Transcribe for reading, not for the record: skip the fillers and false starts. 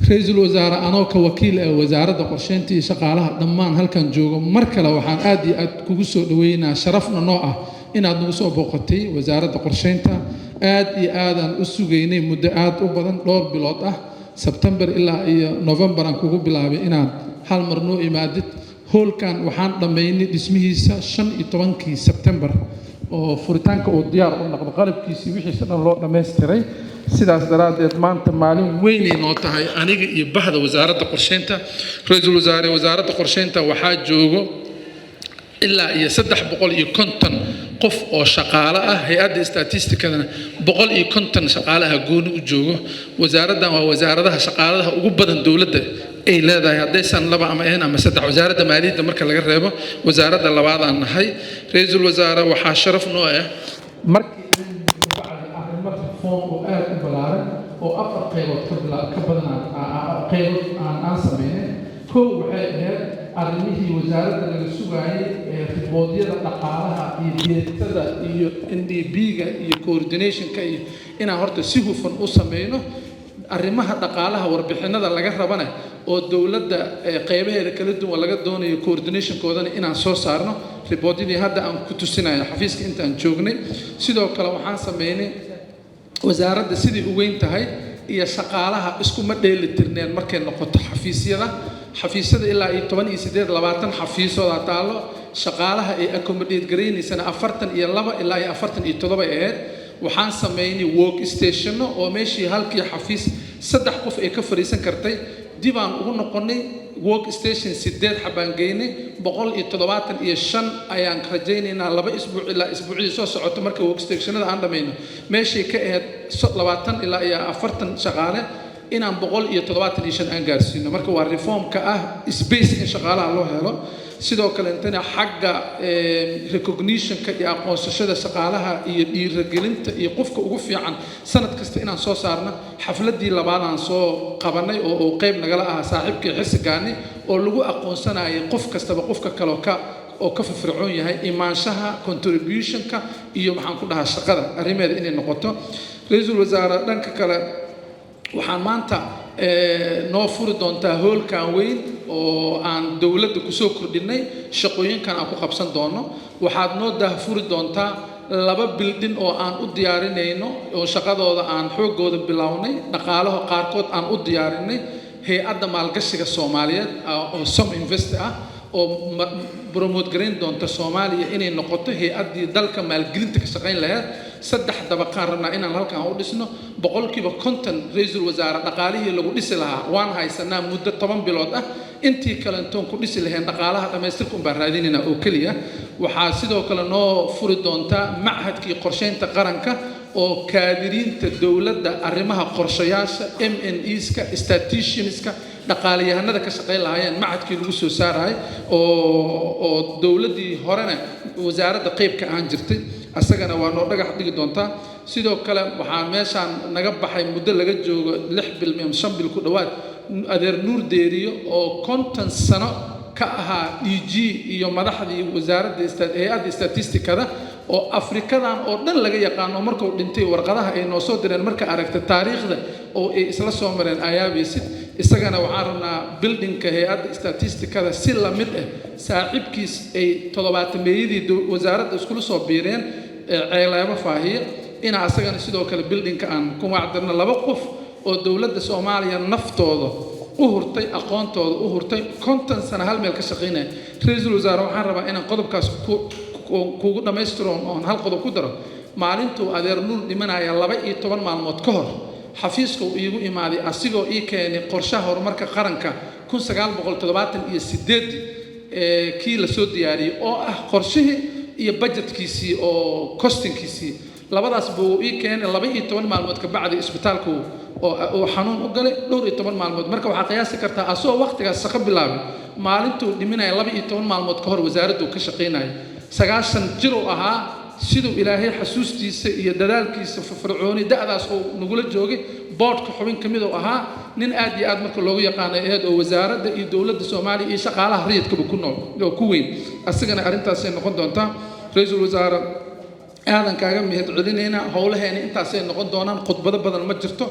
Ra-iisul wasaare, anoo ka wakiil ee Wasaaradda Qorsheynta iyo shaqaalaha dhammaan halkan joogo, mar kale waxaan aad iyo aad kugu soo dhaweynaa, sharafna noo ah inaad nagu soo booqatay Wasaaradda Qorsheynta. Aad iyo aadaan u sugaynay muddo aad u badan, dhowr bilood ah, Sebtembar ilaa iyo Novembar aan kugu bilaabay inaad hal mar noo imaadid. Hoolkan waxaan dhammaynay dhismihiisa 15-kii Sebtembar, oo furitaanka uu diyaar u noqdo, qalabkiisii wixiisa dhan loo dhammaystiray. Sidaas daraaddeed maanta maalin weynay noo tahay aniga iyo bahda Wasaaradda Qorsheynta. Ra-iisul wasaare, Wasaaradda Qorsheynta waxaa joogo ilaa iyo 350 qof oo shaqaale ah, hay-adda statistikadana 150 shaqaalaha gooni u joogo. Wasaaraddan waa wasaaradaha shaqaaladaha ugu badan dowladda ay leedahay, haddaysan laba ama ahayn ama saddex, Wasaaradda Maaliyadda marka laga reebo, wasaaradda labaadaan nahay. Ra-iisul wasaare, waxaa sharaf noo ah markii arrimo reform oo aad u ballaaran oo afar qaybood ka badan qaybood aan sameynay. Kow, waxay ahayd arrimihii wasaaradda laga sugaayay ee riboodyada dhaqaalaha iyo data-da iyo NDP-ga iyo coordinationka, iyo inaan horta si hufan u sameyno arrimaha dhaqaalaha, warbixinada laga rabana oo dowladda qeybaheeda kala duwan laga doonayo coordinationkoodana inaan soo saarno, riboodyadii hadda aan ku tusinayo xafiiska intaan joognay. Sidoo kale waxaan sameynay, wasaaradda sidii u weyn tahay iyo shaqaalaha iskuma dheeli tirneen markay noqoto xafiisyada. Xafiisyada ilaa iyo 18, 20 xafiisooda taallo, shaqaalaha ay accommodate garaynaysana 42 ilaa iyo 47 ay ahayd. Waxaan sameynay work stationno oo meeshii halkii xafiis saddex qof ay ka fadhiisan kartay, dib aan ugu noqonnay, work station sideed xabaan geynay. 175 ayaan rajaynaynaa 2 isbuuc ilaa isbuucyadii soo socoto marka work stationada aan dhammayno, meeshay ka ahayd 20 ilaa iyo 40 shaqaale inaan 175 aan gaarsiino. Marka waa reformka ah space in shaqaalaha loo helo. Sidoo kaleetana xagga recognitionka iyo aqoonsashada shaqaalaha iyo dhiiragelinta iyo qofka ugu fiican sanad kasta inaan soo saarno, xafladii labaadaan soo qabanay oo uu qayb nagala ahaa saaxiibkii Xirsi Gaani, oo lagu aqoonsanayay qof kastaba qofka kaleo ka oo ka firfircoon yahay imaanshaha, contributionka iyo, maxaan ku dhahaa, shaqada arrimeeda inay noqoto. Ra-iisul wasaare, dhanka kale waxaan maanta noo furi doontaa hoolkan weyn oo aan dowladda kusoo kordhinay, shaqooyinkan aan ku qabsan doono. Waxaad noo daahfuri doontaa laba building oo aan u diyaarinayno oo shaqadooda aan xooggooda bilownay, dhaqaalaha qaarkood aan u diyaarinay, hay-adda maalgashiga Soomaaliyeed oo Som Invest ah, oo promote garayn doonta Soomaaliya inay noqoto hay-addii dalka maalgelinta ka shaqayn lahayd. Saddex dabaqaan rabnaa inaan halkan u dhisno. 50%, ra-iisul wasaare, dhaqaalihii lagu dhisi lahaa waan haysanaa muddo 10 bilood ah. Intii kalentoon ku dhisi lahayn dhaqaalaha dhammaystirka unbaan raadinaynaa oo keliya. Waxaa sidoo kale noo furi doontaa machadkii qorsheynta qaranka oo kaadiriinta dowladda arrimaha qorshayaasha, MNEska, statisticianska, dhaqaalayahanada ka shaqayn lahaayeen, machadkii lagu soo saarayay oo dowladdii horena wasaaradda qayb ka ahaan jirtay, asagana waa noo dhagax dhigi doontaa. Sidoo kale waxaa meeshaan naga baxay muddo laga joogo 6 bil ama 5 bil ku dhowaad adeer Nuur Deeriyo oo 50 sano ka ahaa DG iyo madaxdii wasaaradda, hay-adda statistikada oo Afrikadan oo dhan laga yaqaano. Markuu dhintay, warqadaha ay noo soo direen marka aragta taariikhda oo ay isla soo mareen ayaabaysid. Isagana waxaan rabnaa buildingka hay-adda statistikada si la mid ah saaxiibkiis ay todobaatameeyadii wasaaradda iskula soo biireen, Ceeleebo Faahiye, inaa asagana sidoo kale buildingka aan ku wacdirno. Laba qof oo dowladda Soomaaliya naftooda u hurtay, aqoontooda u hurtay, 50 sano hal meel ka shaqaynaya. Ra-iisul wasaare, waxaan rabaa inaan qodobkaas kugu dhammaystiro oon hal qodob ku daro. Maalintuu adeer Nuur dhimanaya, 12 maalmood ka hor, xafiiska uu iigu imaaday asigoo ii keenay qorshaha horumarka qaranka 1978 kii lasoo diyaariyey, oo ah qorshihii iyo budgetkiisii oo costingkiisii, labadaas buu ii keenay. 12 maalmood ka bacdi isbitaalku oo uu xanuun u galay, dhowr iyo toban maalmood. Marka waxaa qiyaasi kartaa asagoo waqtigaas shaqo bilaabay, maalintuu dhiminaya 12 maalmood ka hor wasaaraddu ka shaqaynaya. 90 jir uu ahaa. Siduu Ilaahay xasuustiisa iyo dadaalkiisa firfircooni da'daas uu nagula joogay, boardka xubin ka mid uu ahaa, nin aad iyo aad marka loogu yaqaanay ahayd oo wasaaradda iyo dowladda Soomaaliya iyo shaqaalaha rayidkaba ku nool oo ku weyn. Asagana arrintaasay noqon doontaa. Ra-iisul wasaare, aadan kaaga mahad celinaynaa. Howlaheena intaasay noqon doonaan, khudbado badan ma jirto.